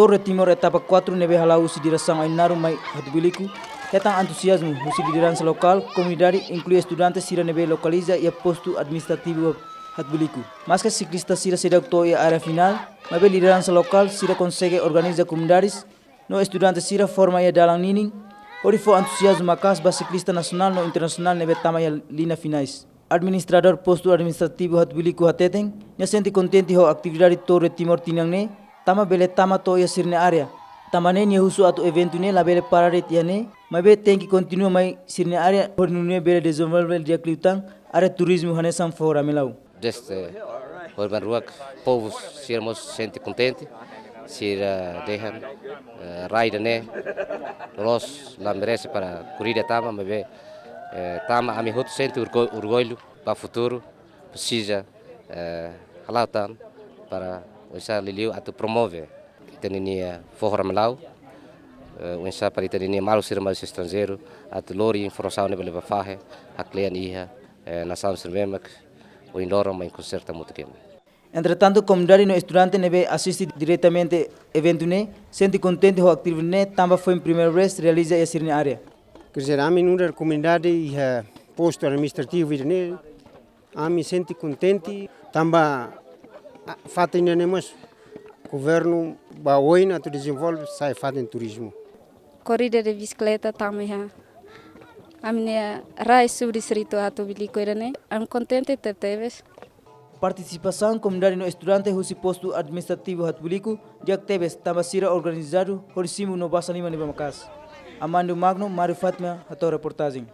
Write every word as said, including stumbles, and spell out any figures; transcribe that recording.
Tour de Timor etapa quatro ne'ebé hala'o husi diresaun Ainaro mai Hatubuiliku hetan entuziazmu husi lideransa lokál, komunidade, inklui estudante sira ne'ebé lokaliza iha postu administrativu Hatubuiliku. Maske siklista sira seidauk to'o iha área finál, maibé lideransa lokál sira konsege organiza komunidades no estudante sira forma iha dalan ninin, hodi fó entuziazmu maka'as ba siklista nasionál no internasionál ne'ebé tama iha liña finais. Administradór postu administrativu Hatubuiliku hateten, nia sente kontente ho atividade Tour de Timor tinan ne'e, tanba bele tama to'o iha sira-nia área. Tanba ne'e nia husu atu eventu ne'e labele para de'it iha ne'e, maibé tenke kontinua mai sira-nia área, hodi nune'e bele dezenvolve di'ak liután área turizmu hanesan Foho Ramelau. Desde Urban Ruak, povu sira mós sente kontente, sira dehan, eh, rai ida-ne'e loloos la merese para korrida tama, maibé, eh, tama ami hotu sente orgu-, orgullu ba futuru, presiza, eh, hala'o tan para oinsá liuliu atu promove ita-nia Foho Ramelau, eh, oinsá para ita-nia maluk sira mai husi estranjeiru atu lori informasaun ne'ebé bele ba fahe, haklean iha, eh, nasaun sira ne'ebé mak ohin loron mai konserta mutu kena. Entretantu, komunidade no estudante ne'ebé asiste diretamente eventu ne'e sente kontente ho atividade ne'e tanba foin primeira vez realiza iha sira-nia área. Quer dizer, ami nu'udar komunidade iha postu administrativu ida-ne'e, ami sente kontente tanba, ah, fatin ida-ne'e mós governu ba oin atu dezenvolve sai fatin turizmu. Korrida de bisikleta tama iha ami-nia rai subdistritu Hatubuiliku ida-ne'e, ami kontente tebetebes. Partisipasaun komunidade no estudante husi postu administrativu Hatubuiliku di'ak tebes tanba sira organizadu hodi simu no basa liman ne'ebé maka'as. Armando Magno, Mário Fátima, hato'o reportajen.